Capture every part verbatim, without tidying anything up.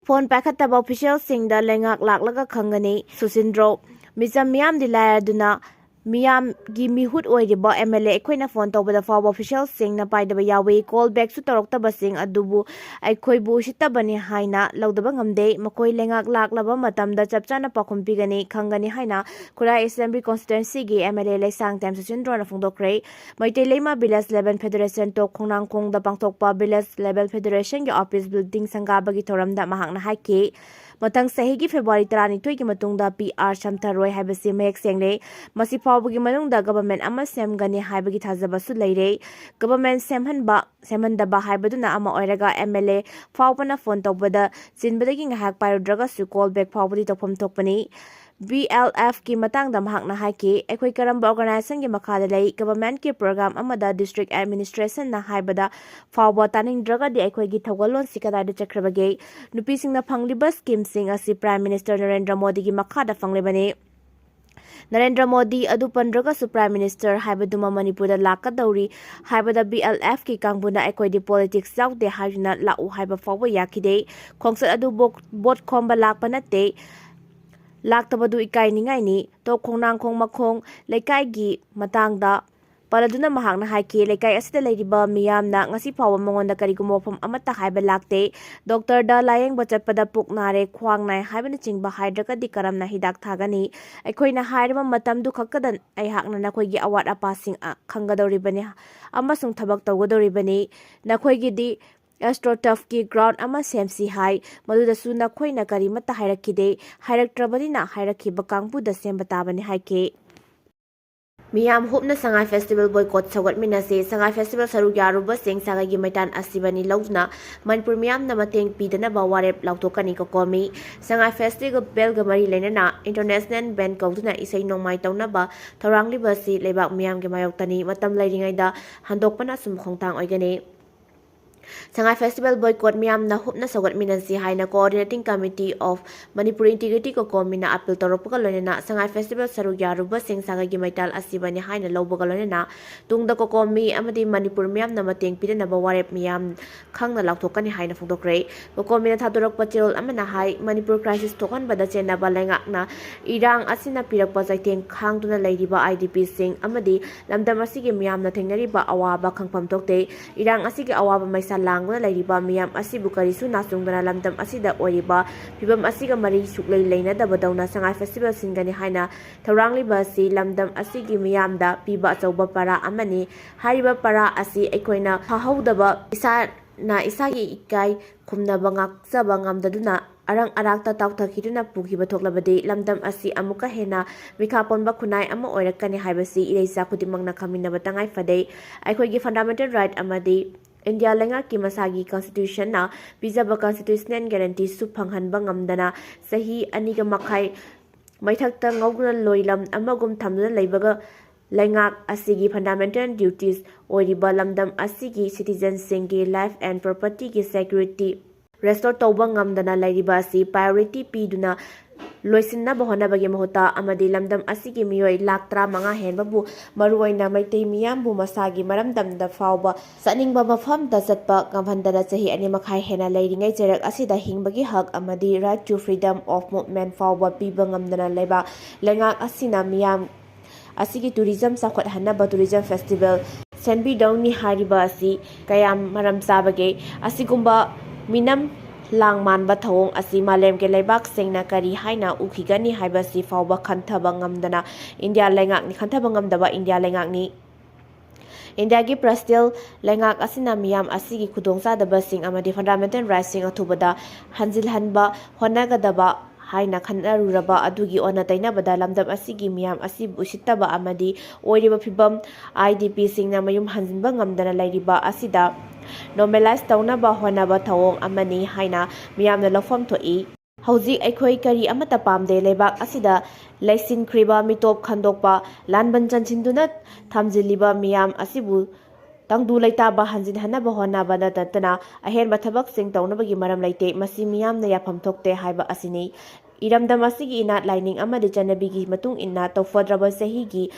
Phone ꯄꯥꯏꯈꯠꯇꯕ ꯑꯣꯐꯤꯁꯤꯌꯦꯜꯁꯤꯡꯗ ꯂꯩꯉꯥꯛ ꯂꯥꯛꯂꯒ ꯈꯪꯒꯅꯤ꯫ ꯁꯨꯁꯤꯟꯗ꯭ꯔꯣ, ꯃꯤꯆꯝ ꯃꯤꯌꯥꯝꯗꯤ ꯂꯥꯏꯔꯗꯨꯅ ꯃꯤꯌꯥꯝꯒꯤ ꯃꯤꯍꯨꯠ ꯑꯣꯏꯔꯤꯕ ꯑꯦꯝ ꯑꯦꯜ ꯑꯦ ꯑꯩꯈꯣꯏꯅ ꯐꯣꯟ ꯇꯧꯕꯗ ꯐꯥꯎꯕ ꯑꯣꯐꯤꯁꯤꯌꯦꯜꯁꯤꯡꯅ ꯄꯥꯏꯗꯕ ꯌꯥꯎꯏ꯫ ꯀꯣꯜ ꯕꯦꯛꯁꯨ ꯇꯧꯔꯛꯇꯕꯁꯤꯡ ꯑꯗꯨꯕꯨ ꯑꯩꯈꯣꯏꯕꯨ ꯎꯁꯤꯠꯇꯕꯅꯤ ꯍꯥꯏꯅ ꯂꯧꯗꯕ ꯉꯝꯗꯦ꯫ ꯃꯈꯣꯏ ꯂꯩꯉꯥꯛ ꯂꯥꯛꯂꯕ ꯃꯇꯝꯗ ꯆꯞ ꯆꯥꯅ ꯄꯥꯎꯈꯨꯝ ꯄꯤꯒꯅꯤ, ꯈꯪꯒꯅꯤ ꯍꯥꯏꯅ ꯈꯨꯔꯥꯏ ꯑꯦꯁꯦꯝꯕ꯭ꯂꯤ ꯀꯣꯟꯁꯇꯤꯇ꯭ꯋꯦꯟꯁꯤꯒꯤ ꯑꯦꯝ ꯑꯦꯜ ꯑꯦ ꯂꯩꯁꯥꯡꯊꯦꯝ ꯁꯨꯁꯤꯟꯗ꯭ꯔꯣꯅ ꯐꯣꯡꯗꯣꯛꯈ꯭ꯔꯦ꯫ Meitei Leima village eleven federation Top ꯈꯣꯡꯅꯥꯡꯈꯣꯡꯗ ꯄꯥꯡꯊꯣꯛꯄ ꯚꯤꯂꯦꯖ ꯏꯂꯦꯚꯦꯟ ꯐꯦꯗꯔꯦꯁꯟꯒꯤ ꯑꯣꯐꯤꯁ ꯕꯤꯜꯗꯤꯡ ꯁꯪꯒꯥꯕꯒꯤ ꯊꯧꯔꯝꯗ ꯃꯍꯥꯛꯅ ꯍꯥꯏꯈꯤ, ꯃꯊꯪ ꯆꯍꯤꯒꯤ ꯐꯦꯕ꯭ꯔꯨꯋꯥꯔꯤ ꯇꯔꯥꯅꯤꯊꯣꯏꯒꯤ ꯃꯇꯨꯡꯗ ꯄꯤ ꯑꯥꯔ ꯁꯝꯊꯔꯣꯏ ꯍꯥꯏꯕꯁꯤ ꯃꯌꯦꯛ ꯁꯦꯡꯂꯦ꯫ ꯃꯁꯤ ꯐꯥꯎꯕꯒꯤ ꯃꯅꯨꯡꯗ ꯒꯚꯔꯟꯃꯦꯟꯠ ꯑꯃ ꯁꯦꯝꯒꯅꯤ ꯍꯥꯏꯕꯒꯤ ꯊꯥꯖꯕꯁꯨ ꯂꯩꯔꯦ꯫ ꯒꯚꯔꯟꯃꯦꯟꯠ ꯁꯦꯝꯍꯟꯕ, ꯁꯦꯝꯍꯟꯗꯕ ꯍꯥꯏꯕꯗꯨꯅ ꯑꯃ ꯑꯣꯏꯔꯒ, ꯑꯦꯝ ꯑꯦꯜ ꯑꯦ ꯐꯥꯎꯕꯅ ꯐꯣꯟ ꯇꯧꯕꯗ ꯆꯤꯟꯕꯗꯒꯤ ꯉꯥꯏꯍꯥꯛ ꯄꯥꯏꯔꯨꯗ꯭ꯔꯒꯁꯨ ꯀꯣꯜ ꯕꯦꯛ ꯐꯥꯎꯕꯗꯤ ꯇꯧꯐꯝ ꯊꯣꯛꯄꯅꯤ꯫ ꯕꯤ ꯑꯦꯜ ꯑꯦꯐꯀꯤ ꯃꯇꯥꯡꯗ ꯃꯍꯥꯛꯅ ꯍꯥꯏꯈꯤ, ꯑꯩꯈꯣꯏ ꯀꯔꯝꯕ ꯑꯣꯔꯒꯅꯥꯏꯖꯦꯁꯟꯒꯤ ꯃꯈꯥꯗ ꯂꯩ? ꯒꯚꯔꯟꯃꯦꯟꯠꯀꯤ ꯄ꯭ꯔꯣꯒ꯭ꯔꯥꯝ ꯑꯃꯗ ꯗꯤꯁꯇ꯭ꯔꯤꯛ ꯑꯦꯗꯃꯤꯅꯤꯁꯇ꯭ꯔꯦꯁꯟꯅ ꯍꯥꯏꯕꯗ ꯐꯥꯎꯕ ꯇꯥꯅꯤꯡꯗ꯭ꯔꯒꯗꯤ ꯑꯩꯈꯣꯏꯒꯤ ꯊꯧꯒꯜꯂꯣꯟꯁꯤ ꯀꯗꯥꯏꯗ ꯆꯠꯈ꯭ꯔꯕꯒꯦ? ꯅꯨꯄꯤꯁꯤꯡꯅ ꯐꯪꯂꯤꯕ ꯁ꯭ꯀꯤꯝꯁꯤꯡ ꯑꯁꯤ ꯄ꯭ꯔꯥꯏꯝ ꯃꯤꯅꯤꯁꯇꯔ ꯅꯔꯦꯟꯗ꯭ꯔ ꯃꯣꯗꯤꯒꯤ ꯃꯈꯥꯗ ꯐꯪꯂꯤꯕꯅꯤ꯫ ꯅꯔꯦꯟꯗ꯭ꯔ ꯃꯣꯗꯤ ꯑꯗꯨ ꯄꯟꯗ꯭ꯔꯒꯁꯨ ꯄ꯭ꯔꯥꯏꯝ ꯃꯤꯅꯤꯁꯇꯔ ꯍꯥꯏꯕꯗꯨꯃ ꯃꯅꯤꯄꯨꯔꯗ ꯂꯥꯛꯀꯗꯧꯔꯤ ꯍꯥꯏꯕꯗ ꯕꯤ ꯑꯦꯜ ꯑꯦꯐꯀꯤ ꯀꯥꯡꯕꯨꯅ ꯑꯩꯈꯣꯏꯗꯤ ꯄꯣꯂꯤꯇꯤꯛꯁ ꯌꯥꯎꯗꯦ ꯍꯥꯏꯗꯨꯅ ꯂꯥꯛꯎ ꯍꯥꯏꯕ ꯐꯥꯎꯕ ꯌꯥꯈꯤꯗꯦ꯫ ꯈꯣꯡꯆꯠ ꯑꯗꯨ ꯕꯣꯛ-, ꯚꯣꯠ ꯈꯣꯝꯕ ꯂꯥꯛꯄ ꯅꯠꯇꯦ꯫ ꯂꯥꯛꯇꯕꯗꯨ ꯏꯀꯥꯏꯅꯤꯡꯉꯥꯏꯅꯤ꯫ ꯇꯣꯞ ꯈꯣꯡꯅꯥꯡꯈꯣꯡ ꯃꯈꯣꯡ ꯂꯩꯀꯥꯏꯒꯤ ꯃꯇꯥꯡꯗ ꯄꯜꯂꯗꯨꯅ ꯃꯍꯥꯛꯅ ꯍꯥꯏꯈꯤ, ꯂꯩꯀꯥꯏ ꯑꯁꯤꯗ ꯂꯩꯔꯤꯕ ꯃꯤꯌꯥꯝꯅ ꯉꯁꯤ ꯐꯥꯎꯕ ꯃꯉꯣꯟꯗ ꯀꯔꯤꯒꯨꯝꯕ ꯋꯥꯐꯝ ꯑꯃꯠꯇ ꯍꯥꯏꯕ ꯂꯥꯛꯇꯦ꯫ ꯗꯣꯛꯇꯔꯗ ꯂꯥꯌꯦꯡꯕ ꯆꯠꯄꯗ ꯄꯨꯛ ꯅꯥꯔꯦ, ꯈ꯭ꯋꯥꯡ ꯅꯥꯏ ꯍꯥꯏꯕꯅꯆꯤꯡꯕ ꯍꯥꯏꯗ꯭ꯔꯒꯗꯤ ꯀꯔꯝꯅ ꯍꯤꯗꯥꯛ ꯊꯥꯒꯅꯤ? ꯑꯩꯈꯣꯏꯅ ꯍꯥꯏꯔꯕ ꯃꯇꯝꯗꯨ ꯈꯛꯇꯗ ꯑꯩꯍꯥꯛꯅ ꯅꯈꯣꯏꯒꯤ ꯑꯋꯥꯠ ꯑꯄꯥꯁꯤꯡ, ꯑ, ꯈꯪꯒꯗꯧꯔꯤꯕꯅꯤ ꯑꯃꯁꯨꯡ ꯊꯕꯛ ꯇꯧꯒꯗꯧꯔꯤꯕꯅꯤ꯫ ꯅꯈꯣꯏꯒꯤꯗꯤ ꯑꯦꯁꯇ꯭ꯔꯣꯇꯔꯐꯀꯤ ꯒ꯭ꯔꯥꯎꯟ ꯑꯃ ꯁꯦꯝꯁꯤ ꯍꯥꯏ, ꯃꯗꯨꯗꯁꯨ ꯅꯈꯣꯏꯅ ꯀꯔꯤꯃꯠꯇ ꯍꯥꯏꯔꯛꯈꯤꯗꯦ꯫ ꯍꯥꯏꯔꯛꯇ꯭ꯔꯕꯅꯤꯅ ꯍꯥꯏꯔꯛꯈꯤꯕ ꯀꯥꯡꯕꯨꯗ ꯁꯦꯝꯕ ꯇꯥꯕꯅꯤ ꯍꯥꯏꯈꯤ꯫ ꯃꯤꯌꯥꯝ ꯍꯨꯞꯅ ꯁꯉꯥꯏ ꯐꯦꯁꯇꯤꯚꯦꯜ ꯕꯣꯏꯀꯣꯠ ꯁꯧꯒꯠꯃꯤꯟꯅꯁꯤ꯫ ꯁꯉꯥꯏ ꯐꯦꯁꯇꯤꯚꯦꯜ ꯁꯔꯨꯛ ꯌꯥꯔꯨꯕꯁꯤꯡ ꯁꯉꯥꯏꯒꯤ ꯃꯩꯇꯥꯟ ꯑꯁꯤꯕꯅꯤ ꯂꯧꯗꯨꯅ ꯃꯅꯤꯄꯨꯔ ꯃꯤꯌꯥꯝꯅ ꯃꯇꯦꯡ ꯄꯤꯗꯅꯕ ꯋꯥꯔꯦꯞ ꯂꯥꯎꯊꯣꯛꯀꯅꯤ꯫ ꯀꯣꯀꯣꯃꯤ꯫ ꯁꯉꯥꯏ ꯐꯦꯁꯇꯤꯚꯦꯜꯒ ꯃꯔꯤ ꯂꯩꯅꯅ ꯏꯟꯇꯔꯅꯦꯁꯅꯦꯜ ꯕꯦꯟ ꯀꯧꯗꯨꯅ ꯏꯁꯩ ꯅꯣꯡꯃꯥꯏ ꯇꯧꯅꯕ ꯊꯧꯔꯥꯡꯂꯤꯕ ꯑꯁꯤ ꯂꯩꯕꯥꯛ ꯃꯤꯌꯥꯝꯒꯤ ꯃꯥꯌꯣꯛꯇꯅꯤ꯫ ꯃꯇꯝ ꯂꯩꯔꯤꯉꯩꯗ ꯍꯟꯗꯣꯛꯄꯅ ꯑꯆꯨꯝꯕ ꯈꯣꯡꯊꯥꯡ ꯑꯣꯏꯒꯅꯤ꯫ ꯁꯉꯥꯏ Festival boycott ꯃꯤꯌꯥꯝꯅ ꯍꯨꯞꯅ ꯁꯧꯒꯠꯃꯤꯟꯅꯁꯤ ꯍꯥꯏꯅ Coordinating Committee of Manipur Integrity, COCOMI ꯅ appeal ꯇꯧꯔꯛꯄꯒ ꯂꯣꯏꯅꯅ ꯁꯉꯥꯏ Festival ꯁꯔꯨꯛ ꯌꯥꯔꯨꯕꯁꯤꯡ ꯁꯥꯒꯩꯒꯤ ꯃꯩꯇꯥꯜ ꯑꯁꯤꯕꯅꯤ ꯍꯥꯏꯅ ꯂꯧꯕꯒ ꯂꯣꯏꯅꯅ ꯇꯨꯡꯗ COCOMI ꯑꯃꯗꯤ ꯃꯅꯤꯄꯨꯔ ꯃꯤꯌꯥꯝꯅ ꯃꯇꯦꯡ ꯄꯤꯅꯅꯕ ꯋꯥꯔꯦꯞ ꯃꯤꯌꯥꯝ ꯈꯪꯅ ꯂꯥꯎꯊꯣꯛꯀꯅꯤ ꯍꯥꯏꯅ ꯐꯣꯡꯗꯣꯛꯈ꯭ꯔꯦ꯫ COCOMI ꯅ ꯊꯥꯗꯣꯔꯛꯄ ꯆꯦꯔꯣꯜ ꯑꯃꯅ ꯍꯥꯏ, ꯃꯅꯤꯄꯨꯔ crisis ꯊꯣꯛꯍꯟꯕꯗ ꯆꯦꯟꯅꯕ ꯂꯩꯉꯥꯛꯅ ꯏꯔꯥꯡ ꯑꯁꯤꯅ ꯄꯤꯔꯛꯄ ꯆꯩꯊꯦꯡ ꯈꯥꯡꯗꯨꯅ ꯂꯩꯔꯤꯕ IDP ꯁꯤꯡ ꯑꯃꯗꯤ ꯂꯝꯗꯝ ꯑꯁꯤꯒꯤ ꯃꯤꯌꯥꯝꯅ ꯊꯦꯡꯅꯔꯤꯕ ꯑꯋꯥꯕ ꯈꯪꯐꯝ ꯊꯣꯛꯇꯦ꯫ ꯏꯔꯥꯡ ꯑꯁꯤꯒꯤ ꯑꯋꯥꯕ ꯃꯩꯁꯥ ꯂꯥꯡꯗꯨꯅ ꯂꯩꯔꯤꯕ ꯃꯤꯌꯥꯝ ꯑꯁꯤꯕꯨ ꯀꯔꯤꯁꯨ ꯅꯥꯆꯨꯡꯗꯅ ꯂꯝꯗꯝ ꯑꯁꯤꯗ ꯑꯣꯏꯔꯤꯕ ꯐꯤꯕꯝ ꯑꯁꯤꯒ ꯃꯔꯤ ꯁꯨꯛꯂꯩ ꯂꯩꯅꯗꯕꯗꯧꯅ ꯁꯉꯥꯏ Festival ꯁꯤꯟꯒꯅꯤ ꯍꯥꯏꯅ ꯊꯧꯔꯥꯡꯂꯤꯕ ꯑꯁꯤ ꯂꯝꯗꯝ ꯑꯁꯤꯒꯤ ꯃꯤꯌꯥꯝꯗ ꯄꯤꯕ ꯑꯆꯧꯕ ꯄꯔꯥ ꯑꯃꯅꯤ꯫ ꯍꯥꯏꯔꯤꯕ ꯄꯔꯥ ꯑꯁꯤ ꯑꯩꯈꯣꯏꯅ ꯐꯥꯍꯧꯗꯕ, ꯏꯁꯥꯅ ꯏꯁꯥꯒꯤ ꯏꯀꯥꯏ ꯈꯨꯝꯅꯕ ꯉꯥꯛꯆꯕ ꯉꯝꯗꯗꯨꯅ ꯑꯔꯪ ꯑꯔꯥꯛꯇ ꯇꯥꯎꯊꯈꯤꯗꯨꯅ ꯄꯨꯈꯤꯕ ꯊꯣꯛꯂꯕꯗꯤ ꯂꯝꯗꯝ ꯑꯁꯤ ꯑꯃꯨꯛꯀ ꯍꯦꯟꯅ ꯃꯤꯈꯥ ꯄꯣꯟꯕ ꯈꯨꯟꯅꯥꯏ ꯑꯃ ꯑꯣꯏꯔꯛꯀꯅꯤ ꯍꯥꯏꯕꯁꯤ ꯏꯔꯩꯆꯥ ꯈꯨꯗꯤꯡꯃꯛꯅ ꯈꯪꯃꯤꯟꯅꯕ ꯇꯉꯥꯏ ꯐꯗꯦ꯫ ꯑꯩꯈꯣꯏꯒꯤ fundamental right ꯑꯃꯗꯤ ꯏꯟꯗꯤꯌꯥ ꯂꯩꯉꯥꯛꯀꯤ ꯃꯁꯥꯒꯤ constitution ꯅ ꯄꯤꯖꯕ constitutional guarantee ꯁꯨ ꯐꯪꯍꯟꯕ ꯉꯝꯗꯅ ꯆꯍꯤ ꯑꯅꯤꯒ ꯃꯈꯥꯏ ꯃꯩꯊꯛꯇ ꯉꯧꯗꯨꯅ ꯂꯣꯏꯂꯝ ꯑꯃꯒꯨꯝ ꯊꯝꯗꯨꯅ ꯂꯩꯕꯒ ꯂꯩꯉꯥꯛ ꯑꯁꯤꯒꯤ fundamental duties ꯑꯣꯏꯔꯤꯕ ꯂꯝꯗꯝ ꯑꯁꯤꯒꯤ citizen ꯁꯤꯡꯒꯤ life and property ꯒꯤ security restore ꯇꯧꯕ ꯉꯝꯗꯅ ꯂꯩꯔꯤꯕ ꯑꯁꯤ priority ꯄꯤꯗꯨꯅ ꯂꯣꯏꯁꯤꯟꯅꯕ ꯍꯣꯠꯅꯕꯒꯤ ꯃꯍꯨꯠꯇ ꯑꯃꯗꯤ ꯂꯝꯗꯝ ꯑꯁꯤꯒꯤ ꯃꯤꯑꯣꯏ ꯂꯥꯈ ꯇꯔꯥꯃꯉꯥ ꯍꯦꯟꯕꯕꯨ, ꯃꯔꯨꯑꯣꯏꯅ ꯃꯩꯇꯩ ꯃꯤꯌꯥꯝꯕꯨ ꯃꯁꯥꯒꯤ ꯃꯔꯝꯗꯝꯗ ꯐꯥꯎꯕ ꯆꯠꯅꯤꯡꯕ ꯃꯐꯝꯗ ꯆꯠꯄ ꯉꯝꯍꯟꯗꯅ ꯆꯍꯤ ꯑꯅꯤ ꯃꯈꯥꯏ ꯍꯦꯟꯅ ꯂꯩꯔꯤꯉꯩ ꯆꯩꯔꯛ ꯑꯁꯤꯗ ꯍꯤꯡꯕꯒꯤ ꯍꯛ ꯑꯃꯗꯤ right to freedom of movement ꯐꯥꯎꯕ ꯄꯤꯕ ꯉꯝꯗꯅ ꯂꯩꯕ ꯂꯩꯉꯥꯛ ꯑꯁꯤꯅ ꯃꯤꯌꯥꯝ ꯑꯁꯤꯒꯤ tourism ꯆꯥꯎꯈꯠꯍꯟꯅꯕ tourism festival ꯁꯦꯝꯕꯤꯗꯧꯅꯤ ꯍꯥꯏꯔꯤꯕ ꯑꯁꯤ ꯀꯌꯥꯝ ꯃꯔꯝ ꯆꯥꯕꯒꯦ? ꯑꯁꯤꯒꯨꯝꯕ ꯃꯤꯅꯝ ꯂꯥꯡ ꯃꯥꯟꯕ ꯊꯧꯑꯣꯡ ꯑꯁꯤ ꯃꯥꯂꯦꯝꯒꯤ ꯂꯩꯕꯥꯛꯁꯤꯡꯅ ꯀꯔꯤ ꯍꯥꯏꯅ ꯎꯈꯤꯒꯅꯤ ꯍꯥꯏꯕꯁꯤ ꯐꯥꯎꯕ ꯈꯟꯊꯕ ꯉꯝꯗꯅ ꯏꯟꯗꯤꯌꯥ ꯂꯩꯉꯥꯛꯅꯤ, ꯈꯟꯊꯕ ꯉꯝꯗꯕ ꯏꯟꯗꯤꯌꯥ ꯂꯩꯉꯥꯛꯅꯤ꯫ ꯏꯟꯗꯤꯌꯥꯒꯤ ꯄ꯭ꯔꯁꯇꯦꯜ ꯂꯩꯉꯥꯛ ꯑꯁꯤꯅ ꯃꯤꯌꯥꯝ ꯑꯁꯤꯒꯤ ꯈꯨꯗꯣꯡꯆꯥꯗꯕꯁꯤꯡ ꯑꯃꯗꯤ fundamental rightꯁꯤꯡ ꯑꯊꯨꯕꯗ ꯍꯟꯖꯤꯜꯍꯟꯕ ꯍꯣꯠꯅꯒꯗꯕ ꯍꯥꯏꯅ ꯈꯟꯅꯔꯨꯔꯕ ꯑꯗꯨꯒꯤ ꯑꯣꯟꯅ ꯇꯩꯅꯕꯗ ꯂꯝꯗꯝ ꯑꯁꯤꯒꯤ ꯃꯤꯌꯥꯝ ꯑꯁꯤꯕꯨ ꯎꯁꯤꯠꯇꯕ ꯑꯃꯗꯤ ꯑꯣꯏꯔꯤꯕ ꯐꯤꯕꯝ IDPꯁꯤꯡꯅ ꯃꯌꯨꯝ ꯍꯟꯖꯤꯟꯕ ꯉꯝꯗꯅ ꯂꯩꯔꯤꯕ ꯑꯁꯤꯗ normalize ꯇꯧꯅꯕ ꯍꯣꯠꯅꯕ ꯊꯧꯑꯣꯡ ꯑꯃꯅꯤ ꯍꯥꯏꯅ ꯃꯤꯌꯥꯝꯅ ꯂꯧꯐꯝ ꯊꯣꯛꯏ꯫ ꯍꯧꯖꯤꯛ ꯑꯩꯈꯣꯏ ꯀꯔꯤ ꯑꯃꯠꯇ ꯄꯥꯝꯗꯦ꯫ ꯂꯩꯕꯥꯛ ꯑꯁꯤꯗ ꯂꯩꯁꯤꯟꯈ꯭ꯔꯤꯕ ꯃꯤꯇꯣꯞ ꯈꯟꯗꯣꯛꯄ, ꯂꯥꯟꯕꯟ ꯆꯟꯁꯤꯟꯗꯨꯅ ꯊꯝꯖꯤꯜꯂꯤꯕ ꯃꯤꯌꯥꯝ ꯑꯁꯤꯕꯨ ꯇꯪꯗꯨ ꯂꯩꯇꯥꯕ ꯍꯟꯖꯤꯟꯍꯟꯅꯕ ꯍꯣꯠꯅꯕ ꯅꯠꯇꯅ ꯑꯍꯦꯟꯕ ꯊꯕꯛꯁꯤꯡ ꯇꯧꯅꯕꯒꯤ ꯃꯔꯝ ꯂꯩꯇꯦ꯫ ꯃꯁꯤ ꯃꯤꯌꯥꯝꯅ ꯌꯥꯐꯝ ꯊꯣꯛꯇꯦ ꯍꯥꯏꯕ ꯑꯁꯤꯅꯤ꯫ ꯏꯔꯝꯗꯝ ꯑꯁꯤꯒꯤ ꯏꯅꯥꯠ, ꯂꯥꯏꯅꯤꯡ ꯑꯃꯗꯤ ꯆꯠꯅꯕꯤꯒꯤ ꯃꯇꯨꯡ ꯏꯟꯅ ꯇꯧꯐꯗ꯭ꯔꯕ ꯆꯍꯤꯒꯤ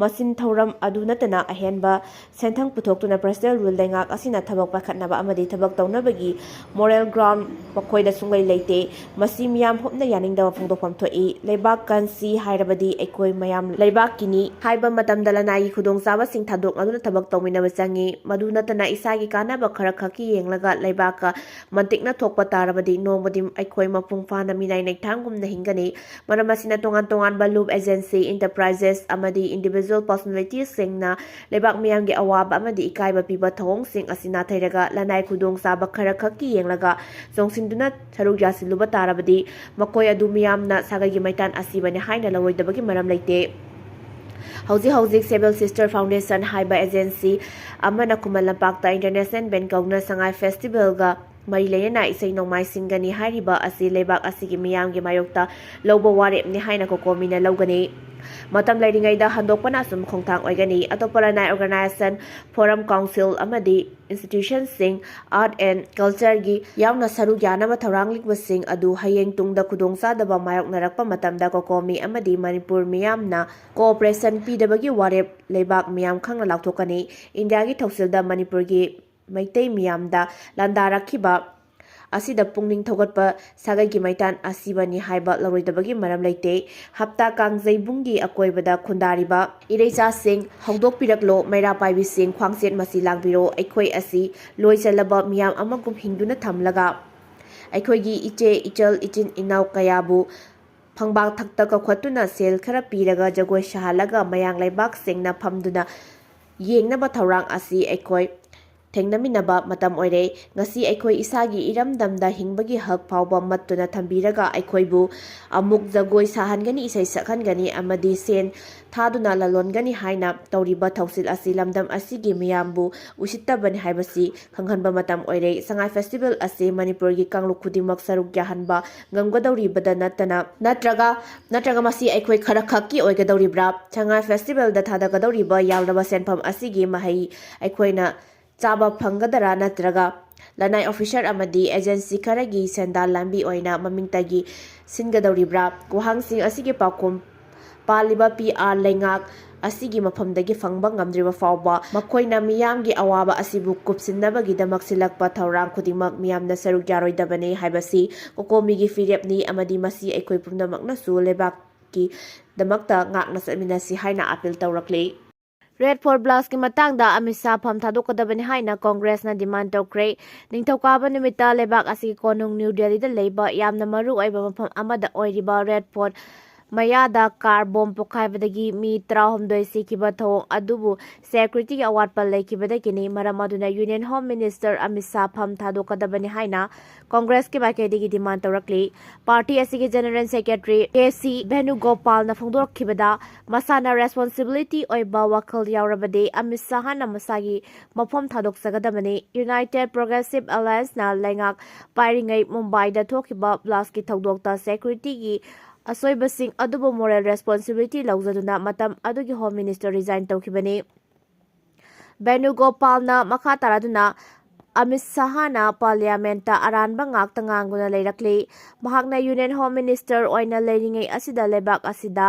ꯃꯁꯤꯟ ꯊꯧꯔꯝ ꯑꯗꯨ ꯅꯠꯇꯅ ꯑꯍꯦꯟꯕ ꯁꯦꯟꯊꯪ ꯄꯨꯊꯣꯛꯇꯨꯅ ꯐꯦꯗꯔꯦꯜ ꯔꯨꯜ ꯂꯩꯉꯥꯛ ꯑꯁꯤꯅ ꯊꯕꯛ ꯄꯥꯏꯈꯠꯅꯕ ꯑꯃꯗꯤ ꯊꯕꯛ ꯇꯧꯅꯕꯒꯤ ꯃꯣꯔꯦꯜ ꯒ꯭ꯔꯥꯎꯟ ꯃꯈꯣꯏꯗ ꯁꯨꯡꯂꯩ ꯂꯩꯇꯦ꯫ ꯃꯁꯤ ꯃꯤꯌꯥꯝ ꯄꯨꯝꯅ ꯌꯥꯅꯤꯡꯗꯕ ꯐꯣꯡꯗꯣꯛꯐꯝ ꯊꯣꯛꯏ꯫ ꯂꯩꯕꯥꯛ ꯀꯟꯁꯤ ꯍꯥꯏꯔꯕꯗꯤ ꯑꯩꯈꯣꯏ ꯃꯌꯥꯝ ꯂꯩꯕꯥꯛꯀꯤꯅꯤ ꯍꯥꯏꯕ ꯃꯇꯝꯗ ꯂꯅꯥꯏꯒꯤ ꯈꯨꯗꯣꯡꯆꯥꯕꯁꯤꯡ ꯊꯥꯗꯣꯛꯅꯗꯨꯅ ꯊꯕꯛ ꯇꯧꯃꯤꯟꯅꯕ ꯆꯪꯏ꯫ ꯃꯗꯨ ꯅꯠꯇꯅ ꯏꯁꯥꯒꯤ ꯀꯥꯟꯅꯕ ꯈꯔ ꯈꯛꯀꯤ ꯌꯦꯡꯂꯒ ꯂꯩꯕꯥꯛꯀ ꯃꯟꯇꯤꯛꯅ ꯊꯣꯛꯄ ꯇꯥꯔꯕꯗꯤ ꯅꯣꯡꯃꯗꯤ ꯑꯩꯈꯣꯏ ꯃꯄꯨꯡ ꯐꯥꯅ ꯃꯤꯅꯥꯏ ꯅꯩꯊꯥꯡꯒꯨꯝꯅ ꯍꯤꯡꯒꯅꯤ꯫ ꯃꯔꯝ ꯑꯁꯤꯅ ꯇꯣꯉꯥꯟ ꯇꯣꯉꯥꯟꯕ ꯂꯨꯞ ꯑꯦꯖꯦꯟꯁꯤ, ꯏꯟꯇꯔꯄ꯭ꯔꯥꯏꯖꯦꯁ ꯑꯃꯗꯤ ꯏꯟꯗꯤꯚꯤꯖꯨꯋꯦꯜ ꯄꯔꯁꯣꯅꯦꯂꯤꯇꯤꯁꯤꯡꯅ ꯂꯩꯕꯥꯛ ꯃꯤꯌꯥꯝꯒꯤ ꯑꯋꯥꯕ ꯑꯃꯗꯤ ꯏꯀꯥꯏꯕ ꯄꯤꯕ ꯊꯧꯑꯣꯡꯁꯤꯡ ꯑꯁꯤ ꯅꯥꯊꯩꯔꯒ ꯂꯅꯥꯏ ꯈꯨꯗꯣꯡꯆꯥꯕ ꯈꯔ ꯈꯛꯀꯤ ꯌꯦꯡꯂꯒ ꯆꯣꯡꯁꯤꯟꯗꯨꯅ ꯁꯔꯨꯛ ꯌꯥꯁꯤꯜꯂꯨꯕ ꯇꯥꯔꯕꯗꯤ ꯃꯈꯣꯏ ꯑꯗꯨ ꯃꯤꯌꯥꯝꯅ ꯁꯥꯒꯩꯒꯤ ꯃꯩꯇꯥꯟ ꯑꯁꯤꯕꯅꯤ ꯍꯥꯏꯅ ꯂꯧꯔꯣꯏꯗꯕꯒꯤ ꯃꯔꯝ ꯂꯩꯇꯦ꯫ ꯍꯧꯖꯤꯛ ꯍꯧꯖꯤꯛ Seven Sister Foundation ꯍꯥꯏꯕ ꯑꯦꯖꯦꯟꯁꯤ ꯑꯃꯅ ꯈꯨꯃꯟ ꯂꯝꯄꯥꯛꯇ ꯏꯟꯇꯔꯅꯦꯁꯅꯦꯜ ꯕꯦꯟ ꯀꯧꯅ ꯁꯉꯥꯏ ꯐꯦꯁꯇꯤꯚꯦꯜꯒ ꯃꯔꯤ ꯂꯩꯅꯅ ꯏꯁꯩ ꯅꯣꯡꯃꯥꯏ ꯁꯤꯟꯒꯅꯤ ꯍꯥꯏꯔꯤꯕ ꯑꯁꯤ ꯂꯩꯕꯥꯛ ꯑꯁꯤꯒꯤ ꯃꯤꯌꯥꯝꯒꯤ ꯃꯥꯌꯣꯛꯇ ꯂꯧꯕ ꯋꯥꯔꯦꯞꯅꯤ ꯍꯥꯏꯅ ꯀꯣꯀꯣꯃꯤꯅ ꯂꯧꯒꯅꯤ꯫ ꯃꯇꯝ ꯂꯩꯔꯤꯉꯩꯗ ꯍꯟꯗꯣꯛꯄꯅ ꯑꯁꯨꯝ ꯈꯣꯡꯊꯥꯡ ꯑꯣꯏꯒꯅꯤ꯫ ꯑꯇꯣꯞꯄ ꯂꯅꯥꯏ ꯑꯣꯔꯒꯅꯥꯏꯖꯦꯁꯟ, ꯐꯣꯔꯝ, ꯀꯥꯎꯟꯁꯤꯜ ꯑꯃꯗꯤ ꯏꯟꯁꯇꯤꯇ꯭ꯌꯨꯁꯟꯁꯤꯡ ꯑꯥꯔꯠ ꯑꯦꯟ ꯀꯜꯆꯔꯒꯤ ꯌꯥꯎꯅ ꯁꯔꯨꯛ ꯌꯥꯅꯕ ꯊꯧꯔꯥꯡꯂꯤꯕꯁꯤꯡ ꯑꯗꯨ ꯍꯌꯦꯡ ꯇꯨꯡꯗ ꯈꯨꯗꯣꯡꯆꯥꯗꯕ ꯃꯥꯌꯣꯛꯅꯔꯛꯄ ꯃꯇꯝꯗ ꯀꯣꯀꯣꯃꯤ ꯑꯃꯗꯤ ꯃꯅꯤꯄꯨꯔ ꯃꯤꯌꯥꯝꯅ ꯀꯣꯑꯣꯄꯔꯦꯁꯟ ꯄꯤꯗꯕꯒꯤ ꯋꯥꯔꯦꯞ ꯂꯩꯕꯥꯛ ꯃꯤꯌꯥꯝ ꯈꯪꯅ ꯂꯥꯎꯊꯣꯛꯀꯅꯤ꯫ ꯏꯟꯗꯤꯌꯥꯒꯤ ꯊꯧꯁꯤꯜꯗ ꯃꯅꯤꯄꯨꯔꯒꯤ ꯃꯩꯇꯩ ꯃꯤꯌꯥꯝꯗ ꯂꯥꯟꯗꯥꯔꯛꯈꯤꯕ ꯑꯁꯤꯗ ꯄꯨꯛꯅꯤꯡ ꯊꯧꯒꯠꯄ ꯁꯥꯒꯩꯒꯤ ꯃꯩꯇꯥꯟ ꯑꯁꯤꯕꯅꯤ ꯍꯥꯏꯕ ꯂꯧꯔꯣꯏꯗꯕꯒꯤ ꯃꯔꯝ ꯂꯩꯇꯦ꯫ ꯍꯞꯇꯥ ꯀꯥꯡꯖꯩꯕꯨꯡꯒꯤ ꯑꯀꯣꯏꯕꯗ ꯈꯨꯟꯗꯥꯔꯤꯕ ꯏꯔꯩꯆꯥꯁꯤꯡ ꯍꯧꯗꯣꯛꯄꯤꯔꯛꯂꯣ, ꯃꯩꯔꯥ ꯄꯥꯏꯕꯤꯁꯤꯡ ꯈ꯭ꯋꯥꯡꯆꯦꯠ ꯃꯁꯤ ꯂꯥꯡꯕꯤꯔꯣ꯫ ꯑꯩꯈꯣꯏ ꯑꯁꯤ ꯂꯣꯏ ꯆꯜꯂꯕ ꯃꯤꯌꯥꯝ ꯑꯃꯒꯨꯝ ꯍꯤꯡꯗꯨꯅ ꯊꯝꯂꯒ ꯑꯩꯈꯣꯏꯒꯤ ꯏꯆꯦ, ꯏꯆꯜ, ꯏꯆꯤꯟ ꯏꯅꯥꯎ ꯀꯌꯥꯕꯨ ꯐꯪꯕꯥꯛ ꯊꯛꯇ ꯀꯧꯈꯠꯇꯨꯅ ꯁꯦꯜ ꯈꯔ ꯄꯤꯔꯒ ꯖꯒꯣꯏ ꯁꯥꯍꯜꯂꯒ ꯃꯌꯥꯡ ꯂꯩꯕꯥꯛꯁꯤꯡꯅ ꯐꯝꯗꯨꯅ ꯌꯦꯡꯅꯕ ꯊꯧꯔꯥꯡ ꯑꯁꯤ ꯑꯩꯈꯣꯏ ꯊꯦꯡꯅꯃꯤꯟꯅꯕ ꯃꯇꯝ ꯑꯣꯏꯔꯦ꯫ ꯉꯁꯤ ꯑꯩꯈꯣꯏ ꯏꯁꯥꯒꯤ ꯏꯔꯝꯗꯝꯗ ꯍꯤꯡꯕꯒꯤ ꯍꯛ ꯐꯥꯎꯕ ꯃꯠꯇꯨꯅ ꯊꯝꯕꯤꯔꯒ ꯑꯩꯈꯣꯏꯕꯨ ꯑꯃꯨꯛ ꯖꯒꯣꯏ ꯁꯥꯍꯟꯒꯅꯤ, ꯏꯁꯩ ꯁꯛꯍꯟꯒꯅꯤ ꯑꯃꯗꯤ ꯁꯦꯟ ꯊꯥꯗꯨꯅ ꯂꯂꯣꯟꯒꯅꯤ ꯍꯥꯏꯅ ꯇꯧꯔꯤꯕ ꯊꯧꯁꯤꯜ ꯑꯁꯤ ꯂꯝꯗꯝ ꯑꯁꯤꯒꯤ ꯃꯤꯌꯥꯝꯕꯨ ꯎꯁꯤꯠꯇꯕꯅꯤ ꯍꯥꯏꯕꯁꯤ ꯈꯪꯍꯟꯕ ꯃꯇꯝ ꯑꯣꯏꯔꯦ꯫ ꯁꯉꯥꯏ ꯐꯦꯁꯇꯤꯚꯦꯜ ꯑꯁꯤ ꯃꯅꯤꯄꯨꯔꯒꯤ ꯀꯥꯡꯂꯨꯞ ꯈꯨꯗꯤꯡꯃꯛ ꯁꯔꯨꯛ ꯌꯥꯍꯟꯕ ꯉꯝꯒꯗꯧꯔꯤꯕꯗ ꯅꯠꯇꯅ, ꯅꯠꯇ꯭ꯔꯒ, ꯅꯠꯇ꯭ꯔꯒ ꯃꯁꯤ ꯑꯩꯈꯣꯏ ꯈꯔ ꯈꯛꯀꯤ ꯑꯣꯏꯒꯗꯧꯔꯤꯕ꯭ꯔꯥ? ꯁꯉꯥꯏ ꯐꯦꯁꯇꯤꯚꯦꯜꯗ ꯊꯥꯗꯒꯗꯧꯔꯤꯕ ꯌꯥꯝꯂꯕ ꯁꯦꯟꯐꯝ ꯑꯁꯤꯒꯤ ꯃꯍꯩ ꯑꯩꯈꯣꯏꯅ ꯆꯥꯕ ꯐꯪꯒꯗꯔꯥ, ꯅꯠꯇ꯭ꯔꯒ ꯂꯅꯥꯏ ꯑꯣꯐꯤꯁꯔ ꯑꯃꯗꯤ ꯑꯦꯖꯦꯟꯁꯤ ꯈꯔꯒꯤ ꯁꯦꯟꯗꯥꯟ ꯂꯝꯕꯤ ꯑꯣꯏꯅ ꯃꯃꯤꯡꯇꯒꯤ ꯁꯤꯟꯒꯗꯧꯔꯤꯕ꯭ꯔꯥ? ꯋꯥꯍꯪꯁꯤꯡ ꯑꯁꯤꯒꯤ ꯄꯥꯎꯈꯨꯝ ꯄꯥꯜꯂꯤꯕ ꯄꯤ ꯑꯥꯔ ꯂꯩꯉꯥꯛ ꯑꯁꯤꯒꯤ ꯃꯐꯝꯗꯒꯤ ꯐꯪꯕ ꯉꯝꯗ꯭ꯔꯤꯕ ꯐꯥꯎꯕ ꯃꯈꯣꯏꯅ ꯃꯤꯌꯥꯝꯒꯤ ꯑꯋꯥꯕ ꯑꯁꯤꯕꯨ ꯀꯨꯞꯁꯤꯟꯅꯕꯒꯤꯗꯃꯛ ꯁꯤꯜꯂꯛꯄ ꯊꯧꯔꯥꯡ ꯈꯨꯗꯤꯡꯃꯛ ꯃꯤꯌꯥꯝꯅ ꯁꯔꯨꯛ ꯌꯥꯔꯣꯏꯗꯕꯅꯤ ꯍꯥꯏꯕꯁꯤ ꯀꯣꯀꯣꯃꯤꯒꯤ ꯐꯤꯔꯦꯞꯅꯤ ꯑꯃꯗꯤ ꯃꯁꯤ ꯑꯩꯈꯣꯏ ꯄꯨꯝꯅꯃꯛꯅꯁꯨ ꯂꯩꯕꯥꯛꯀꯤꯗꯃꯛꯇ ꯉꯥꯛꯅ ꯆꯠꯃꯤꯟꯅꯁꯤ ꯍꯥꯏꯅ ꯑꯥꯄꯤꯜ ꯇꯧꯔꯛꯂꯤ꯫ ꯔꯦꯗ ꯐꯣꯔꯠ ꯕ꯭ꯂꯥꯁꯀꯤ ꯃꯇꯥꯡꯗ ꯑꯃꯤꯠ ꯁꯥꯍ ꯐꯝ ꯊꯥꯗꯣꯛꯀꯗꯕꯅꯤ ꯍꯥꯏꯅ ꯀꯣꯡꯒ꯭ꯔꯦꯁꯅ ꯗꯤꯃꯥꯟ ꯇꯧꯈ꯭ꯔꯦ꯫ ꯅꯤꯡꯊꯧꯀꯥꯕ ꯅꯨꯃꯤꯠꯇ ꯂꯩꯕꯥꯛ ꯑꯁꯤꯒꯤ ꯀꯣꯅꯨꯡ ꯅ꯭ꯌꯨ ꯗꯦꯜꯂꯤꯗ ꯂꯩꯕ ꯌꯥꯝꯅ ꯃꯔꯨ ꯑꯣꯏꯕ ꯃꯐꯝ ꯑꯃꯗ ꯑꯣꯏꯔꯤꯕ ꯔꯦꯗ ꯐꯣꯔꯠ ꯃꯌꯥꯗ ꯀꯥꯔ ꯕꯣꯝ ꯄꯣꯈꯥꯏꯕꯗꯒꯤ ꯃꯤ ꯇꯔꯥꯍꯨꯝꯗꯣꯏ ꯁꯤꯈꯤꯕ ꯊꯧꯑꯣꯡ ꯑꯗꯨꯕꯨ ꯁꯦꯀ꯭ꯌꯨꯔꯤꯇꯤꯒꯤ ꯑꯋꯥꯠꯄ ꯂꯩꯈꯤꯕꯗꯒꯤꯅꯤ꯫ ꯃꯔꯝ ꯑꯗꯨꯅ union home minister Amit Shah ꯐꯝ ꯊꯥꯗꯣꯛꯀꯗꯕꯅꯤ ꯍꯥꯏꯅ ꯀꯣꯡꯒ꯭ꯔꯦꯁꯀꯤ ꯃꯥꯏꯀꯩꯗꯒꯤ ꯗꯤꯃꯥꯟ ꯇꯧꯔꯛꯂꯤ꯫ ꯄꯥꯔꯇꯤ ꯑꯁꯤꯒꯤ ꯖꯦꯅꯔꯦꯜ ꯁꯦꯀ꯭ꯔꯦꯇꯔꯤ ꯀꯦ ꯁꯤ ꯚꯦꯅꯨꯒꯣꯄꯥꯜꯅ ꯐꯣꯡꯗꯣꯔꯛꯈꯤꯕꯗ, ꯃꯁꯥꯅ ꯔꯦꯁꯄꯣꯟꯁꯤꯕꯤꯂꯤꯇꯤ ꯑꯣꯏꯕ ꯋꯥꯈꯜ ꯌꯥꯎꯔꯕꯗꯤ ꯑꯃꯤꯠ ꯁꯥꯍꯅ ꯃꯁꯥꯒꯤ ꯃꯐꯝ ꯊꯥꯗꯣꯛꯆꯒꯗꯕꯅꯤ꯫ ꯌꯨꯅꯥꯏꯇꯦꯗ ꯄ꯭ꯔꯣꯒ꯭ꯔꯦꯁꯤꯚ ꯑꯦꯂꯥꯌꯟꯁꯅ ꯂꯩꯉꯥꯛ ꯄꯥꯏꯔꯤꯉꯩ ꯃꯨꯝꯕꯥꯏꯗ ꯊꯣꯛꯈꯤꯕ ꯕ꯭ꯂꯥꯁꯀꯤ ꯊꯧꯗꯣꯛꯇ ꯁꯦꯀ꯭ꯌꯨꯔꯤꯇꯤꯒꯤ ꯑꯁꯣꯏꯕꯁꯤꯡ ꯑꯗꯨꯕꯨ ꯃꯣꯔꯦꯜ ꯔꯦꯁꯄꯣꯟꯁꯤꯕꯤꯂꯤꯇꯤ ꯂꯧꯖꯗꯨꯅ ꯃꯇꯝ ꯑꯗꯨꯒꯤ ꯍꯣꯝ ꯃꯤꯅꯤꯁꯇꯔ ꯔꯤꯖꯥꯏꯟ ꯇꯧꯈꯤꯕꯅꯤ꯫ ꯚꯦꯅꯨꯒꯣꯄꯥꯜꯅ ꯃꯈꯥ ꯇꯥꯔꯗꯨꯅ ꯑꯃꯤꯠ ꯁꯥꯍꯅ ꯄꯥꯔꯂꯤꯌꯥꯃꯦꯟꯠꯇ ꯑꯔꯥꯟꯕ ꯉꯥꯛꯇ ꯉꯥꯡꯗꯨꯅ ꯂꯩꯔꯛꯂꯤ꯫ ꯃꯍꯥꯛꯅ ꯌꯨꯅꯤꯌꯟ ꯍꯣꯝ ꯃꯤꯅꯤꯁꯇꯔ ꯑꯣꯏꯅ ꯂꯩꯔꯤꯉꯩ ꯑꯁꯤꯗ ꯂꯩꯕꯥꯛ ꯑꯁꯤꯗ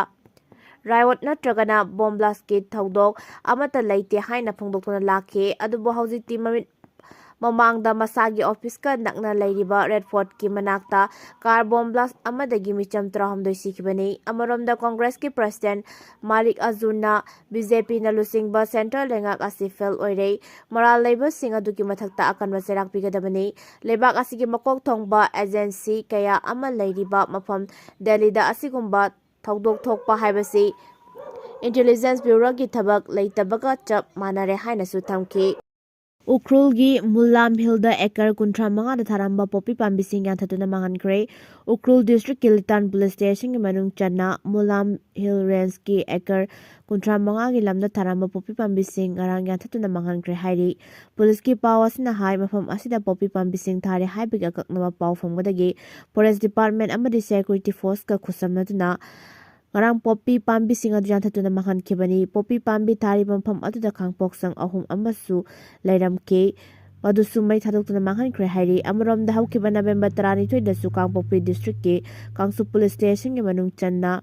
ꯔꯥꯏꯑꯣꯠ ꯅꯠꯇ꯭ꯔꯒꯅ ꯕꯣꯝ ꯕ꯭ꯂꯥꯁꯀꯤ ꯊꯧꯗꯣꯛ ꯑꯃꯠꯇ ꯂꯩꯇꯦ ꯍꯥꯏꯅ ꯐꯣꯡꯗꯣꯛꯇꯨꯅ ꯂꯥꯛꯈꯤ꯫ ꯑꯗꯨꯕꯨ ꯍꯧꯖꯤꯛꯇꯤ ꯃꯃꯤꯠ ꯃꯃꯥꯡꯗ ꯃꯁꯥꯒꯤ ꯑꯣꯐꯤꯁꯀ ꯅꯛꯅ ꯂꯩꯔꯤꯕ ꯔꯦꯗ ꯐꯣꯔꯠꯀꯤ ꯃꯅꯥꯛꯇ ꯀꯥꯔ ꯕꯣꯝ ꯕ꯭ꯂꯥꯁ ꯑꯃꯗꯒꯤ ꯃꯤꯆꯝ ꯇꯔꯥꯍꯨꯝꯗꯣꯏ ꯁꯤꯈꯤꯕꯅꯤ꯫ ꯑꯃꯔꯣꯝꯗ ꯀꯣꯡꯒ꯭ꯔꯦꯁꯀꯤ ꯄ꯭ꯔꯁꯤꯗꯦꯟꯠ ꯃꯥꯂꯤꯛ ꯑꯔꯖꯨꯟꯅ ꯕꯤ ꯖꯦ ꯄꯤꯅ ꯂꯨꯆꯤꯡꯕ ꯁꯦꯟꯇ꯭ꯔꯦꯜ ꯂꯩꯉꯥꯛ ꯑꯁꯤ ꯐꯦꯜ ꯑꯣꯏꯔꯦ꯫ ꯃꯔꯥꯜ ꯂꯩꯕꯁꯤꯡ ꯑꯗꯨꯒꯤ ꯃꯊꯛꯇ ꯑꯀꯟꯕ ꯆꯩꯔꯥꯛ ꯄꯤꯒꯗꯕꯅꯤ꯫ ꯂꯩꯕꯥꯛ ꯑꯁꯤꯒꯤ ꯃꯀꯣꯛ ꯊꯣꯡꯕ ꯑꯦꯖꯦꯟꯁꯤ ꯀꯌꯥ ꯑꯃ ꯂꯩꯔꯤꯕ ꯃꯐꯝ ꯗꯦꯜꯂꯤꯗ ꯑꯁꯤꯒꯨꯝꯕ ꯊꯧꯗꯣꯛ ꯊꯣꯛꯄ ꯍꯥꯏꯕꯁꯤ ꯏꯟꯇꯦꯂꯤꯖꯦꯟꯁ ꯕ꯭ꯌꯨꯔꯣꯒꯤ ꯊꯕꯛ ꯂꯩꯇꯕꯒ ꯆꯞ ꯃꯥꯟꯅꯔꯦ ꯍꯥꯏꯅꯁꯨ ꯊꯝꯈꯤ꯫ ꯎꯈ꯭ꯔꯨꯜꯒꯤ ꯃꯨꯂꯥꯝ ꯍꯤꯜꯗ ꯑꯦꯀꯔ ꯀꯨꯟꯊ꯭ꯔꯥ ꯃꯉꯥꯗ ꯊꯥꯔꯝꯕ ꯄꯣꯄꯤ ꯄꯥꯝꯕꯤꯁꯤꯡ ꯌꯥꯟꯊꯠꯇꯨꯅ ꯃꯥꯡꯍꯟꯈ꯭ꯔꯦ꯫ ꯎꯈ꯭ꯔꯨꯜ ꯗꯤꯁꯇ꯭ꯔꯤꯛꯀꯤ ꯂꯤꯇꯥꯟ ꯄꯨꯂꯤꯁ ꯁ꯭ꯇꯦꯁꯟꯒꯤ ꯃꯅꯨꯡ ꯆꯟꯅ ꯃꯨꯂꯥꯝ ꯍꯤꯜ ꯔꯦꯟꯖꯀꯤ ꯑꯦꯀꯔ ꯀꯨꯟꯊ꯭ꯔꯥ ꯃꯉꯥꯒꯤ ꯂꯝꯗ ꯊꯥꯔꯝꯕ ꯄꯣꯄꯤ ꯄꯥꯝꯕꯤꯁꯤꯡ ꯉꯔꯥꯡ ꯌꯥꯟꯊꯠꯇꯨꯅ ꯃꯥꯡꯍꯟꯈ꯭ꯔꯦ ꯍꯥꯏꯔꯤ꯫ ꯄꯨꯂꯤꯁꯀꯤ ꯄꯥꯎ ꯑꯁꯤꯅ ꯍꯥꯏ, ꯃꯐꯝ ꯑꯁꯤꯗ ꯄꯣꯄꯤ ꯄꯥꯝꯕꯤꯁꯤꯡ ꯊꯥꯔꯦ ꯍꯥꯏꯕꯒꯤ ꯑꯀꯛꯅꯕ ꯄꯥꯎ ꯐꯪꯕꯗꯒꯤ ꯐꯣꯔꯦꯁ ꯗꯤꯄꯥꯔꯠꯃꯦꯟ ꯑꯃꯗꯤ ꯁꯦꯀ꯭ꯌꯨꯔꯤꯇꯤ ꯐꯣꯔꯁꯀ ꯈꯨꯠꯁꯝꯅꯗꯨꯅ ꯉꯔꯥꯡ ꯄꯣꯄꯤ ꯄꯥꯝꯕꯤꯁꯤꯡ ꯑꯗꯨ ꯌꯥꯟꯊꯠꯇꯨꯅ ꯃꯥꯡꯍꯟꯈꯤꯕꯅꯤ꯫ ꯄꯣꯄꯤ ꯄꯥꯝꯕꯤ ꯊꯥꯔꯤꯕ ꯃꯐꯝ ꯑꯗꯨꯗ ꯈꯥꯡꯄꯣꯛꯁꯪ ꯑꯍꯨꯝ ꯑꯃꯁꯨ ꯂꯩꯔꯝꯈꯤ, ꯃꯗꯨꯁꯨ ꯃꯩ ꯊꯥꯗꯣꯛꯇꯨꯅ ꯃꯥꯡꯍꯟꯈ꯭ꯔꯦ ꯍꯥꯏꯔꯤ꯫ ꯑꯃꯔꯣꯝꯗ, ꯍꯧꯈꯤꯕ ꯅꯕꯦꯝꯕꯔ ꯇꯔꯥꯅꯤꯊꯣꯏꯗꯁꯨ ꯀꯥꯡꯄꯣꯛꯄꯤ ꯗꯤꯁꯇ꯭ꯔꯤꯛꯀꯤ ꯀꯥꯡꯁꯨ ꯄꯨꯂꯤꯁ ꯁ꯭ꯇꯦꯁꯟꯒꯤ ꯃꯅꯨꯡ ꯆꯟꯅ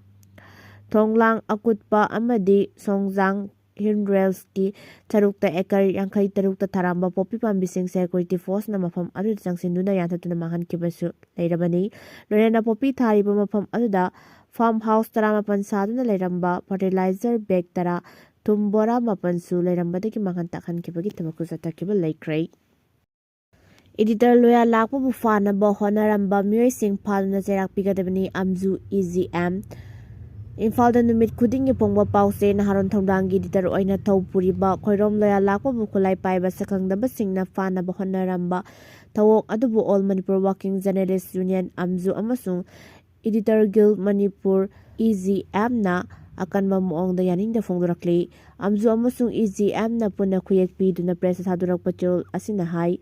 ꯊꯣꯡꯂꯥꯡ ꯑꯀꯨꯠꯄ ꯑꯃꯗꯤ ꯁꯣꯡꯖꯥꯡ ꯍꯤꯜ ꯔꯦꯟꯖꯀꯤ ꯁꯔꯨꯛꯇ ꯑꯦꯀꯔ ꯌꯥꯡꯈꯩ ꯇꯔꯨꯛꯇ ꯊꯥꯔꯝꯕ ꯄꯣꯄꯤ ꯄꯥꯝꯕꯤꯁꯤꯡ ꯁꯦꯀ꯭ꯌꯨꯔꯤꯇꯤ ꯐꯣꯔꯁꯅ ꯃꯐꯝ ꯑꯗꯨꯗ ꯆꯪꯁꯤꯟꯗꯨꯅ ꯌꯥꯟꯊꯠꯇꯨꯅ ꯃꯥꯡꯍꯟꯈꯤꯕꯁꯨ ꯂꯩꯔꯕꯅꯤ꯫ ꯂꯣꯏꯅꯅ ꯄꯣꯄꯤ ꯊꯥꯔꯤꯕ ꯃꯐꯝ ꯑꯗꯨꯗ ꯐꯥꯔꯝ ꯍꯥꯎꯁ ꯇꯔꯥꯃꯥꯄꯟ ꯁꯥꯗꯨꯅ ꯂꯩꯔꯝꯕ ꯐꯔꯇꯤꯂꯥꯏꯖꯔ ꯕꯦꯒ ꯇꯔꯥ, ꯊꯨꯝ ꯕꯣꯔꯥ ꯃꯥꯄꯟꯁꯨ ꯂꯩꯔꯝꯕꯗꯒꯤ ꯃꯥꯡꯍꯟ ꯇꯥꯛꯍꯟꯈꯤꯕꯒꯤ ꯊꯕꯛꯁꯨ ꯆꯠꯊꯈꯤꯕ ꯂꯩꯈ꯭ꯔꯦ꯫ ꯏꯗꯤꯇꯔ ꯂꯣꯌꯥ ꯂꯥꯛꯄꯕꯨ ꯐꯥꯅꯕ ꯍꯣꯠꯅꯔꯝꯕ ꯃꯤꯑꯣꯏꯁꯤꯡ ꯐꯥꯗꯨꯅ ꯆꯩꯔꯥꯛ ꯄꯤꯒꯗꯕꯅꯤ, ꯑꯝꯖꯨ ꯏ ꯖꯤ ꯑꯦꯝ꯫ ꯏꯝꯐꯥꯜꯗ ꯅꯨꯃꯤꯠ ꯈꯨꯗꯤꯡꯒꯤ ꯐꯣꯡꯕ ꯄꯥꯎꯆꯦ ꯅꯍꯥꯔꯣꯟ ꯊꯧꯗꯥꯡꯒꯤ ꯏꯗꯤꯇꯔ ꯑꯣꯏꯅ ꯊꯧ ꯄꯨꯔꯤꯕ ꯈꯣꯏꯔꯣꯝ ꯂꯣꯌꯥ ꯂꯥꯛꯄꯕꯨ ꯈꯨꯠꯂꯥꯏ ꯄꯥꯏꯕ ꯁꯛꯈꯪꯗꯕꯁꯤꯡꯅ ꯐꯥꯅꯕ ꯍꯣꯠꯅꯔꯝꯕ ꯊꯧꯑꯣꯡ ꯑꯗꯨꯕꯨ All Manipur Working Journalist Union, ꯑꯝꯖꯨ, ꯑꯃꯁꯨꯡ Editor Guild Manipur, E G ꯑꯦꯝꯅ ꯑꯀꯟꯕ ꯃꯑꯣꯡꯗ ꯌꯥꯅꯤꯡꯗ ꯐꯣꯡꯗꯣꯔꯛꯂꯤ꯫ ꯑꯝꯖꯨ ꯑꯃꯁꯨꯡ ꯏ ꯖꯤ ꯑꯦꯝꯅ ꯄꯨꯟꯅ ꯈꯨꯌꯦꯛ ꯄꯤꯗꯨꯅ ꯄ꯭ꯔꯦꯁꯇ ꯊꯥꯗꯣꯔꯛꯄ ꯆꯦꯔꯣꯜ ꯑꯁꯤꯅ ꯍꯥꯏ,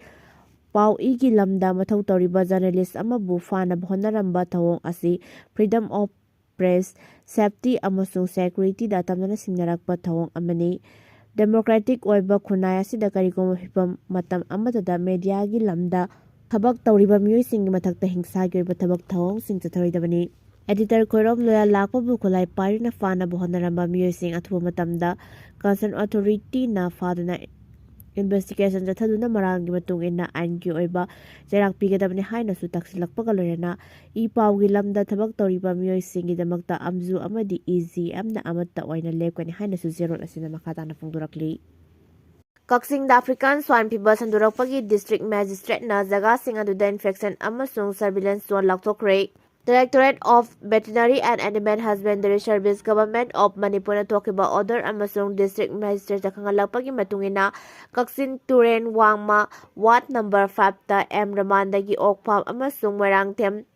ꯄꯥꯎ ꯏꯒꯤ ꯂꯝꯗ ꯃꯊꯧ ꯇꯧꯔꯤꯕ ꯖꯔꯅꯦꯂꯤꯁ ꯑꯃꯕꯨ ꯐꯥꯅꯕ ꯍꯣꯠꯅꯔꯝꯕ ꯊꯧꯑꯣꯡ ꯑꯁꯤ Freedom of Press, Safety ꯑꯃꯁꯨꯡ Securityꯗ ꯇꯝꯅꯅ ꯁꯤꯡꯅꯔꯛꯄ ꯊꯧꯑꯣꯡ ꯑꯃꯅꯤ꯫ ꯗꯦꯃꯣꯀ꯭ꯔꯦꯇꯤꯛ ꯑꯣꯏꯕ ꯈꯨꯟꯅꯥꯏ ꯑꯁꯤꯗ ꯀꯔꯤꯒꯨꯝꯕ ꯐꯤꯚꯝ ꯃꯇꯝ ꯑꯃꯠꯇꯗ ꯃꯦꯗꯤꯌꯥꯒꯤ ꯂꯝꯗ ꯊꯕꯛ ꯇꯧꯔꯤꯕ ꯃꯤꯑꯣꯏꯁꯤꯡꯒꯤ ꯃꯊꯛꯇ ꯍꯤꯡꯁꯥꯒꯤ ꯑꯣꯏꯕ ꯊꯕꯛ ꯊꯧꯑꯣꯡꯁꯤꯡ ꯆꯠꯊꯔꯣꯏꯗꯕꯅꯤ꯫ ꯑꯦꯗꯤꯇꯔ ꯈꯣꯏꯔꯣꯝ ꯂꯣꯌꯥ ꯂꯥꯛꯄꯕꯨ ꯈꯨꯠꯂꯥꯏ ꯄꯥꯏꯗꯨꯅ ꯐꯥꯅꯕ ꯍꯣꯠꯅꯔꯝꯕ ꯃꯤꯑꯣꯏꯁꯤꯡ ꯑꯊꯨꯕ ꯃꯇꯝꯗ concerned authorityꯅ ꯐꯥꯗꯨꯅ investigation ꯆꯠꯊꯗꯨꯅ ꯃꯔꯥꯜꯒꯤ ꯃꯇꯨꯡ ꯏꯟꯅ ꯑꯥꯏꯟꯒꯤ ꯑꯣꯏꯕ ꯆꯩꯔꯥꯛ ꯄꯤꯒꯗꯕꯅꯤ ꯍꯥꯏꯅꯁꯨ ꯇꯥꯛꯁꯤꯜꯂꯛꯄꯒ ꯂꯣꯏꯅꯅ ꯏ ꯄꯥꯎꯒꯤ ꯂꯝꯗ ꯊꯕꯛ ꯇꯧꯔꯤꯕ ꯃꯤꯑꯣꯏꯁꯤꯡꯒꯤꯗꯃꯛꯇ ꯑꯝꯖꯨ ꯑꯃꯗꯤ ꯏ ꯖꯤ ꯑꯦꯝꯅ ꯑꯃꯠꯇ ꯑꯣꯏꯅ ꯂꯦꯞꯀꯅꯤ ꯍꯥꯏꯅꯁꯨ ꯆꯦꯔꯣꯜ ꯑꯁꯤꯅ ꯃꯈꯥ ꯇꯥꯅ ꯐꯣꯡꯗꯣꯔꯛꯂꯤ꯫ ꯀꯛꯆꯤꯡꯗ African Swine Fever ꯁꯟꯗꯣꯔꯛꯄꯒꯤ district magistrateꯅ ꯖꯒꯥꯁꯤꯡ ꯑꯗꯨꯗ infection ꯑꯃꯁꯨꯡ surveillance zone ꯂꯥꯎꯊꯣꯛꯈ꯭ꯔꯦ꯫ Directorate of Veterinary and Animal Husbandry Service, Government of Manipurꯅ ꯊꯣꯛꯈꯤꯕ order ꯑꯃꯁꯨꯡ district magistrate ꯈꯪꯍꯜꯂꯛꯄꯒꯤ ꯃꯇꯨꯡ ꯏꯟꯅ, ꯀꯛꯆꯤꯡ ꯇꯨꯔꯦꯟ ꯋꯥꯡꯃ ward number five ꯇ ꯑꯦꯝ ꯔꯃꯥꯟꯗꯒꯤ ꯑꯣꯛ farm ꯑꯃꯁꯨꯡ ꯃꯣꯏꯔꯥꯡꯊꯦꯝ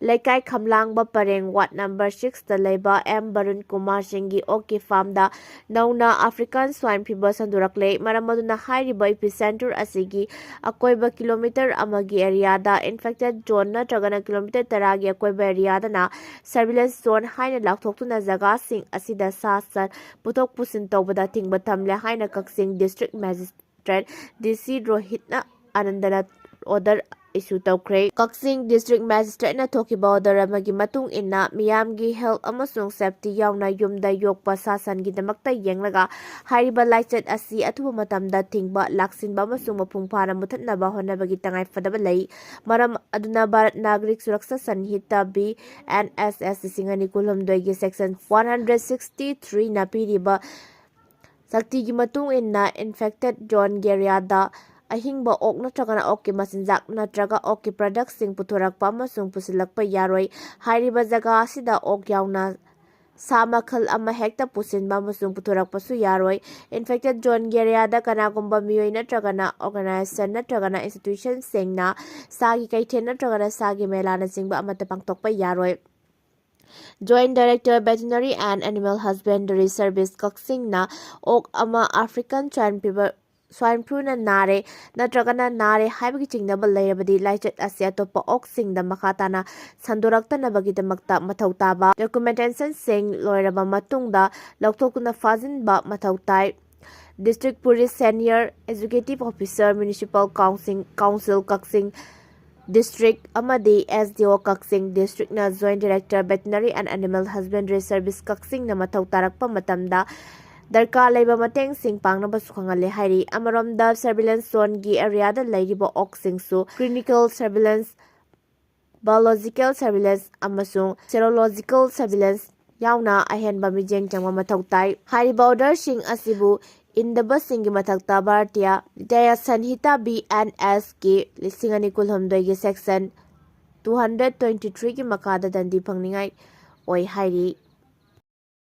ꯂꯩꯀꯥꯏ ꯈꯝꯂꯥꯡꯕ ꯄꯔꯦꯡ ward number six ꯇ ꯂꯩꯕ ꯑꯦꯝ ꯕꯔꯨꯟ ꯀꯨꯃꯥꯔ ꯁꯤꯡꯒꯤ ꯑꯣꯛꯀꯤ farm ꯗ ꯅꯧꯅ African swine fever ꯁꯟꯗꯣꯔꯛꯂꯦ꯫ ꯃꯔꯝ ꯑꯗꯨꯅ ꯍꯥꯏꯔꯤꯕ epicenter ꯑꯁꯤꯒꯤ ꯑꯀꯣꯏꯕ kilometre ꯑꯃꯒꯤ area ꯗ infected zone ꯅꯠꯇ꯭ꯔꯒꯅ kilometre ꯇꯔꯥꯒꯤ ꯑꯀꯣꯏꯕ area ꯗꯅ surveillance zone ꯍꯥꯏꯅ ꯂꯥꯎꯊꯣꯛꯇꯨꯅ ꯖꯒꯥꯁꯤꯡ ꯑꯁꯤꯗ ꯁꯥ ꯁꯟ ꯄꯨꯊꯣꯛ ꯄꯨꯁꯤꯟ ꯇꯧꯕꯗ ꯊꯤꯡꯕ ꯊꯝꯂꯦ ꯍꯥꯏꯅ ꯀꯛꯆꯤꯡ district magistrate D C ꯔꯣꯍꯤꯠꯅ ꯑꯅꯟꯗꯅ order issue ꯇꯧꯈ꯭ꯔꯦ꯫ ꯀꯛꯆꯤꯡ district magistrate ꯅ ꯊꯣꯛꯈꯤꯕ order ꯑꯃꯒꯤ ꯃꯇꯨꯡ ꯏꯟꯅ, ꯃꯤꯌꯥꯝꯒꯤ health ꯑꯃꯁꯨꯡ safety ꯌꯥꯎꯅ ꯌꯨꯝꯗ ꯌꯣꯛꯄ ꯁꯥ ꯁꯟꯒꯤꯗꯃꯛꯇ ꯌꯦꯡꯂꯒ ꯍꯥꯏꯔꯤꯕ ꯂꯥꯏꯆꯠ ꯑꯁꯤ ꯑꯊꯨꯕ ꯃꯇꯝꯗ ꯊꯤꯡꯕ, ꯂꯥꯛꯁꯤꯟꯕ ꯑꯃꯁꯨꯡ ꯃꯄꯨꯡ ꯐꯥꯅ ꯃꯨꯊꯠꯅꯕ ꯍꯣꯠꯅꯕꯒꯤ ꯇꯉꯥꯏꯐꯗꯕ ꯂꯩ꯫ ꯃꯔꯝ ꯑꯗꯨꯅ Bharat ꯅꯥꯒꯔꯤꯛ Suraksha ꯁꯟꯍꯤꯇꯥ B N S S ꯂꯤꯁꯤꯡ ꯑꯅꯤ ꯀꯨꯟꯍꯨꯝꯗꯣꯏꯒꯤ section one hundred sixty three ꯅ ꯄꯤꯔꯤꯕ ꯁꯛꯇꯤꯒꯤ ꯃꯇꯨꯡ ꯏꯟꯅ infected zone area ꯗ ꯑꯍꯤꯡꯕ ꯑꯣꯛ ꯅꯠꯇ꯭ꯔꯒꯅ ꯑꯣꯛꯀꯤ ꯃꯆꯤꯟꯖꯥꯛ ꯅꯠꯇ꯭ꯔꯒ ꯑꯣꯛꯀꯤ product ꯁꯤꯡ ꯄꯨꯊꯣꯔꯛꯄ ꯑꯃꯁꯨꯡ ꯄꯨꯁꯤꯜꯂꯛꯄ ꯌꯥꯔꯣꯏ꯫ ꯍꯥꯏꯔꯤꯕ ꯖꯒꯥ ꯑꯁꯤꯗ ꯑꯣꯛ ꯌꯥꯎꯅ ꯁꯥ ꯃꯈꯜ ꯑꯃ ꯍꯦꯛꯇ ꯄꯨꯁꯤꯟꯕ ꯑꯃꯁꯨꯡ ꯄꯨꯊꯣꯔꯛꯄꯁꯨ ꯌꯥꯔꯣꯏ꯫ Infected zone area ꯗ ꯀꯅꯥꯒꯨꯝꯕ ꯃꯤꯑꯣꯏ ꯅꯠꯇ꯭ꯔꯒꯅ organization ꯅꯠꯇ꯭ꯔꯒꯅ institution ꯁꯤꯡꯅ ꯁꯥꯒꯤ ꯀꯩꯊꯦꯜ ꯅꯠꯇ꯭ꯔꯒꯅ ꯁꯥꯒꯤ ꯃꯦꯂꯥꯅꯆꯤꯡꯕ ꯑꯃꯠꯇ ꯄꯥꯡꯊꯣꯛꯄ ꯌꯥꯔꯣꯏ꯫ Joint Director, Veterinary and Animal Husbandry Service, ꯀꯛꯆꯤꯡꯅ ꯑꯣꯛ ꯑꯃ African swine fever, swine flu ꯅ ꯅꯥꯔꯦ ꯅꯠꯇ꯭ꯔꯒꯅ ꯅꯥꯔꯦ ꯍꯥꯏꯕꯒꯤ ꯆꯤꯡꯅꯕ ꯂꯩꯔꯕꯗꯤ, ꯂꯥꯏꯆꯠ ꯑꯁꯤ ꯑꯇꯣꯞꯄ ꯑꯣꯛꯁꯤꯡꯗ ꯃꯈꯥ ꯇꯥꯅ ꯁꯟꯗꯣꯔꯛꯇꯅꯕꯒꯤꯗꯃꯛꯇ ꯃꯊꯧ ꯇꯥꯕ documentation ꯁꯤꯡ ꯂꯣꯏꯔꯕ ꯃꯇꯨꯡꯗ ꯂꯧꯊꯣꯛꯇꯨꯅ ꯐꯥꯖꯤꯟꯕ ꯃꯊꯧ ꯇꯥꯏ꯫ District Police Senior Executive Officer, Municipal Council, Council ꯀꯛꯆꯤꯡ District ꯑꯃꯗꯤ S D O ꯀꯛꯆꯤꯡ District ꯅ Joint Director, Veterinary and Animal Husbandry Service ꯀꯛꯆꯤꯡꯅ ꯃꯊꯧ ꯇꯥꯔꯛꯄ ꯃꯇꯝꯗ ꯗꯔꯀꯥꯔ ꯂꯩꯕ ꯃꯇꯦꯡꯁꯤꯡ ꯄꯥꯡꯅꯕꯁꯨ ꯈꯪꯍꯜꯂꯦ ꯍꯥꯏꯔꯤ꯫ ꯑꯃꯔꯣꯝꯗ, surveillance zone ꯒꯤ area ꯗ ꯂꯩꯔꯤꯕ ꯑꯣꯛꯁꯤꯡꯁꯨ clinical surveillance, biological surveillance ꯑꯃꯁꯨꯡ serological surveillance ꯌꯥꯎꯅ ꯑꯍꯦꯟꯕ ꯃꯤꯠꯌꯦꯡ ꯆꯪꯕ ꯃꯊꯧ ꯇꯥꯏ꯫ ꯍꯥꯏꯔꯤꯕ order ꯁꯤꯡ ꯑꯁꯤꯕꯨ ꯏꯟꯗꯕꯁꯤꯡꯒꯤ ꯃꯊꯛꯇ ꯚꯥꯔꯇꯤꯌ ꯅ꯭ꯌꯥꯌ ꯁꯟꯍꯤꯇꯥ B N S ꯀꯤ ꯂꯤꯁꯤꯡ ꯑꯅꯤ ꯀꯨꯟꯍꯨꯝꯗꯣꯏꯒꯤ section ꯇꯨ ꯍꯟꯗ꯭ꯔꯦꯠ ꯇ꯭ꯋꯦꯟꯇꯤ ꯊ꯭ꯔꯤꯒꯤ ꯃꯈꯥꯗ ꯗꯟꯗꯤ ꯐꯪꯅꯤꯡꯉꯥꯏ ꯑꯣꯏ ꯍꯥꯏꯔꯤ꯫